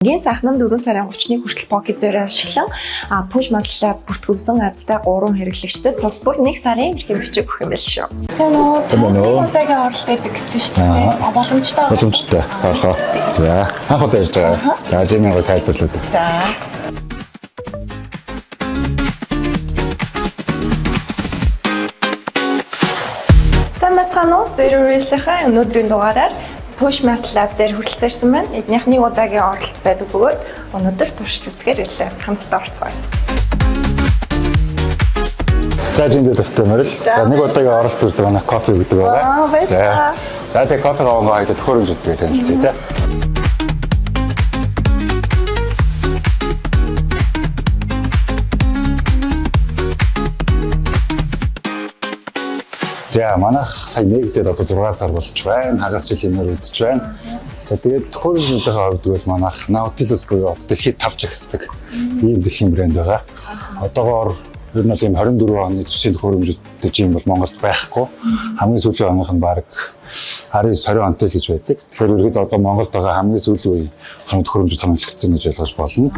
Энгийн сайхан нь 4 сарын 31 хүртэл Pocket Zero ашиглан push muscle-а бүртгүүлсэн азтай 3 хэрэглэгчдэд тус бүр 1 сарын эрхийн бичиг өгөх юм байл шүү. Сайн уу? Сайн уу? Нэг удаагийн оролт байдаг гэсэн шүү дээ. Боломжтой. Боломжтой. Орхоо. За, анх удаа ярьж байгаа. За, жимийн гой тайлбарлаад. За. Сайн байцгаана уу? Zero Waste-ийн өнөөдрийн дугаараар Push Muscle Lab дээр хүрэлцээрсэн байна. Эднийх нэг удаагийн оролт байдаг бөгөөд өнөөдөр туршиж үзэхээр ирлээ. Хамтдаа орцгоё. За, жимдээ тавтай морил. За, нэг удаагийн оролт үрдэг манай кофе өгдөг байгаа. Аа, баярлалаа. За, тэгээ кофе аваа хоёул төхөөрөмжүүдтэй танилцъя те. За, манайх сая нэгдээд одоо 6 сар болж байна. Хагас жилийн нэр үзэж байна. За, тэгээд төхөөрөмжүүдийн хувьд бол манайх Nautilus буюу дэлхийд 5 жагсдаг ийм дэлхийн брэнд байгаа. Одоогоор ер нь бол ийм 24 оны жишээ төхөөрөмжүүдтэй жим бол Монголд байхгүй. Хамгийн сүүлийн оных нь баг 19 20 онтой л гэж байдаг. Тэгэхээр ерөөдөө одоо Монголд байгаа хамгийн сүүлийн үеийн хамгийн төхөөрөмжүүд хамгаалагдсан гэж ойлгож болно.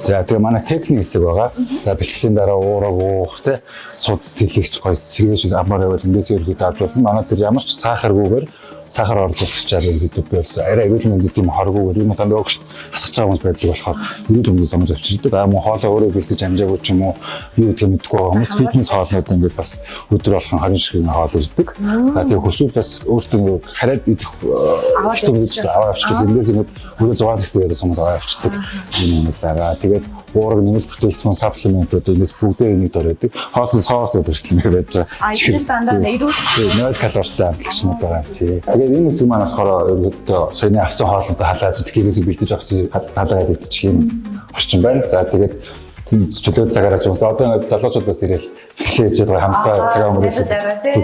За тэгээ манай техник хэсэг байгаа. За бэлтгэлийн дараа уураг уух те судас тэлэгч гой сэргээш амаар байвал эндээс ерөөдөө авч болно. Манай тэр ямар ч сахаргүйгээр сахар орлуулагчаар ерөөдөө би болсон. Арай эрүүл мэндэд тийм хоргүйгээр юм дандаа өгч хасгаж байгаа хүмүүс байдаг болохоор эрүүл мэндэд сонгож авчирдаг. Аа мөн хоолоо өөрөө бэлдэж амжаагүй ч юм уу юу гэдгийг мэдэхгүй байгаа хүмүүс фитнес хоолнууд ингээд бас өдөр болгон 20 ширхгийн хоол ирдэг. За тэгээ хүсвэл бас өөртөө ингээд хараад идэх хэцүү мэдээж аваа авчирч эндээс ингээд өөрөө 6 цагт тэгээд сонгож аваа авчирдаг юм юмуд байгаа. Тэгээд уураг нэмэлт бүтээгдэхүүн саплементууд эндээс бүгдээр нэг дор байдаг. Хоол нь соус гэдэг хүртэл нэг байж байгаа. А энэ дандаа эрүүл Тий, 0 калоритой амтлагчнууд байгаа. Тий. Тэгээд энэ хэсэг маань болохоор ерөөдөө саяны авсан хоолнуудаа халааж идэх, гэрээсээ бэлдэж авсан халаагаад идчих юм орчин байна. За тэгээд тийм чөлөө цагаараа ч юм уу. Одоо ингээд залуучуудаас ирээл бэлтгэлээ хийж байгаа хамтдаа цагаан өнгөрөөс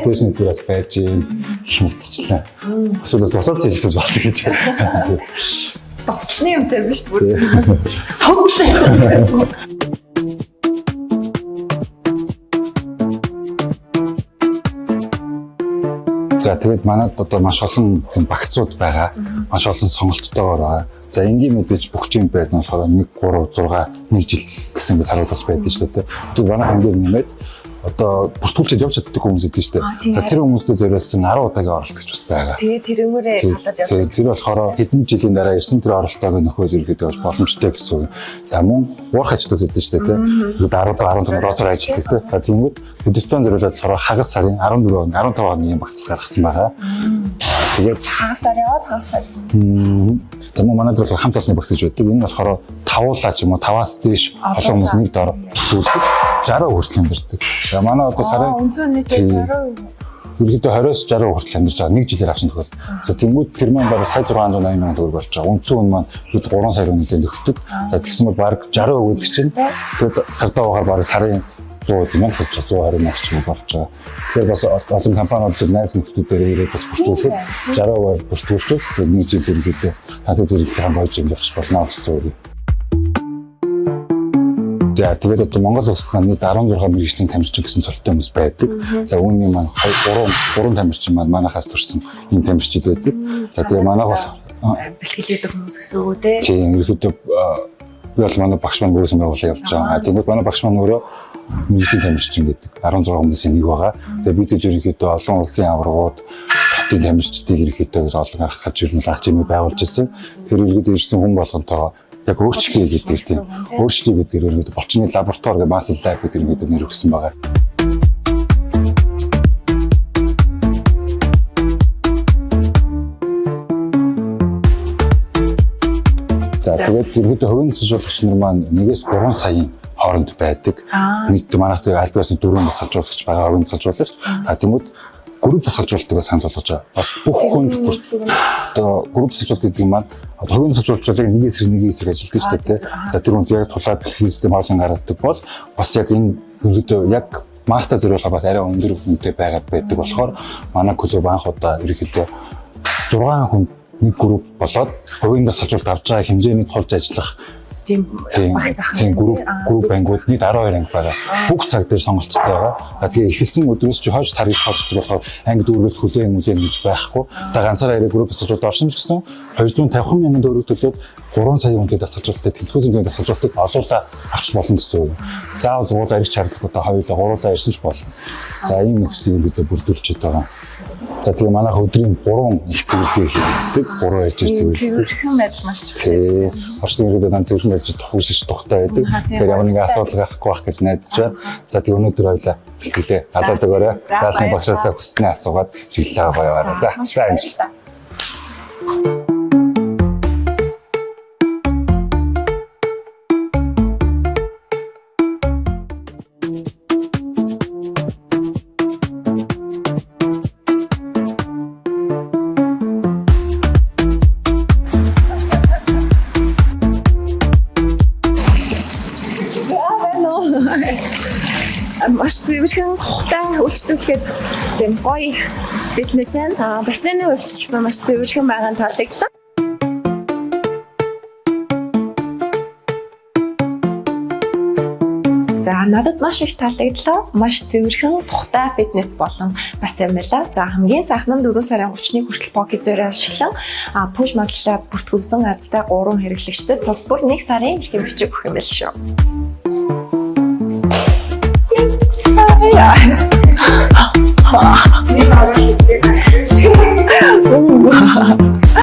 сэлэшн дээр бас байж гин их мэтчлээ. Эсвэл бас тусаад хийжсэн болно гэж. Тий. тослны юмтай биш бүр. Тослын. За тэгээд манад одоо маш олон тийм багцууд байгаа. Маш олон сонголттойгоор байгаа. За энгийн мэдээж бүх жим байд нь болохоор 1 3 6 1 жил гэсэн ингэ сарууд бас байдаг шүү дээ. Тэгээд манай хан дээр нэмээд одоо бүртгүүлчихэд явж чаддаг хүмүүс идэв шүү дээ. За тэр хүмүүстээ зориулсан 10 удаагийн оролт гэж бас байгаа. Тэгээ тэрнгүүрээ халаад явдаг. Тэгээд тэр болохоор хэдэн жилийн дараа ирсэн тэр оролтоог нөхөж ерөөдөө бас боломжтой гэсэн үг. За мөн уурах ажилтнаас өгдөн шүү дээ тий. Тэгээд 10 15 росоор ажилладаг тий. За тиймүүд хэдэн зориулаад болохоор хагас сарын 14 он 15 оны юм багц гаргасан байгаа. Тэгээд Хагас сар яваад хагас сар. За мөн манайд болохоор хамт олонны багц гэж байдаг. Энэ болохоор тавуулаа ч юм уу таваас дээш олон хүмүүс нэг дор зүйлдэг 60% хүртэл амьдардаг. За манай одоо сарын Үндсэн үнээсээ 60%. Ерөнхийдөө 20-оос 60% хүртэл амьдарч байгаа нэг жилээр авсан тохиол. За тэнгууд тэр маань бараг сая 680 мянган төгрөг болж байгаа. Үндсэн үн маань хэд 3 сая руу нэлээд өгдөг. За тэгсэн бол бараг 60% гэдэг чинь тэгэд сардаа угаар бараг сарын 100 мянга болж байгаа 120 мянга ч юм уу болж байгаа. Тэгэхээр бас олон компаниуд эсвэл найз нөхдүүдээр ирээд бас бүртгүүлэхэд 60%-аар бүртгүүлчихвэл тэгээд нэг жил ерөнхийдөө тансаг зэрэглэлийн болж юм явчих болно гэсэн үг. За тэгээд одоо Монгол улсад маань нийт 16 мэрэгжлийн тамирчин гэсэн цолтой хүмүүс байдаг. За үүний маань 3 3 тамирчин маань манайхаас төрсэн ийм тамирчид байдаг. За тэгээ манайх бол бэлтгэлээдэг хүмүүс гэсэн үг үү те. тийм ерөнхийдөө би бол манай багш маань өөрөөсөн байгууллага явж байгаа. Тэгмээд манай багш маань өөрөө мэрэгжлийн тамирчин гэдэг 16 хүмүүсийн нэг байгаа. Тэгээ бид ерөнхийдөө олон улсын аваргууд хотын тамирчдыг ерөнхийдөө олон арга хаж ирмэл ах чимээ байгуулж ирсэн. Тэр ерөнхийдөө ирсэн хүн болгонтойгоо яг өөрчлөе гэдэг тийм өөрчлөе гэдэг ерөнхийдөө булчны лаборатори гэх muscle lab гэдэг ерөнхийдөө нэр өгсөн байгаа. За тэгээд ерөнхийдөө хувийн засварлагч нар маань 1-ээс 3 саяын хооронд байдаг. Нийт манайх тэгээд аль биесны 4 засалжуулагч байгаа хувийн засалжуулагч. За тиймүүд групп засалжуулалтыг санал болгож байгаа. Бас бүх хүнд одоо групп засалжуулалт гэдэг нь маань одоо хувийн засалжуулалтыг нэг эсрэг нэг эсрэг ажилладаг шүү дээ. За тэр хүнд яг тулаад бэлтгэлийн систем хоолн гаргадаг бол бас яг энэ ерөнхийдөө яг мастер зориулах бас арай өндөр хүнтэй байгаад байдаг болохоор манай клуб анх удаа ерөнхийдөө 6 хүн нэг групп болоод хувийн дасгалжуулалт авч байгаа хэмжээний тулж ажиллах Тийм багц ах. Тийм, group ангиуд нийт 12 анги байгаа. Бүх цаг дээр сонголттой байгаа. Тэгээ эхэлсэн өдрөөс чи хойш сарын тооцдог болохоор анги дүүргэлт хүлээн мүлээн гэж байхгүй. Та ганцаараа ирээ group дасгалжуулалт орсон ч гэсэн 250 мянган төгрөг төлөөд 3 сая үнэтэй дасгалжуулалтыг, тэнцвэрсэн хэмжээний дасгалжуулалтыг олуулаа авч болно гэсэн үг. Заавал зугуулаа ирэх шаардлагатай хоёулаа гуруулаа ирсэн ч болно. За, ийм нөхцөлийг бид бүрдүүлж байгаа. За, тэгээ манайх өдрийн 3 их цэвэрлэгээ хийгддэг. 3 ээлжээр цэвэрлэдэг. Цэвэрхэн байдал маш чухал. Тий. Орчин ерөөдөө дан цэвэрхэн байж тухгүйшиж тухтай байдаг. Тэгэхээр ямар нэгэн асуудал гарахгүй байх гэж найдаж байна. За, тэгээ өнөөдөр хоёлаа бэлтгэлээ галаад өгөөрэй. Заалны багшаасаа хүснээ асуугаад чиглэлээ гоё яваарай. За, за, амжилт. Маш цэвэрхэн, тухтай үйлчлүүлэхэд тийм гоё фитнес нь бассейны хувьд ч гэсэн маш цэвэрхэн байгаа нь таалагдлаа. За, надад маш их таалагдлаа. Маш цэвэрхэн, тухтай фитнес болон бассейн байлаа. За, хамгийн сайхан нь 4 сарын 31 хүртэл Pocket Zero ашиглан Push Muscle Lab бүртгүүлсэн азтай 3 хэрэглэгчдэд тус бүр 1 сарын эрхийн бичиг өгөх юм байл шүү.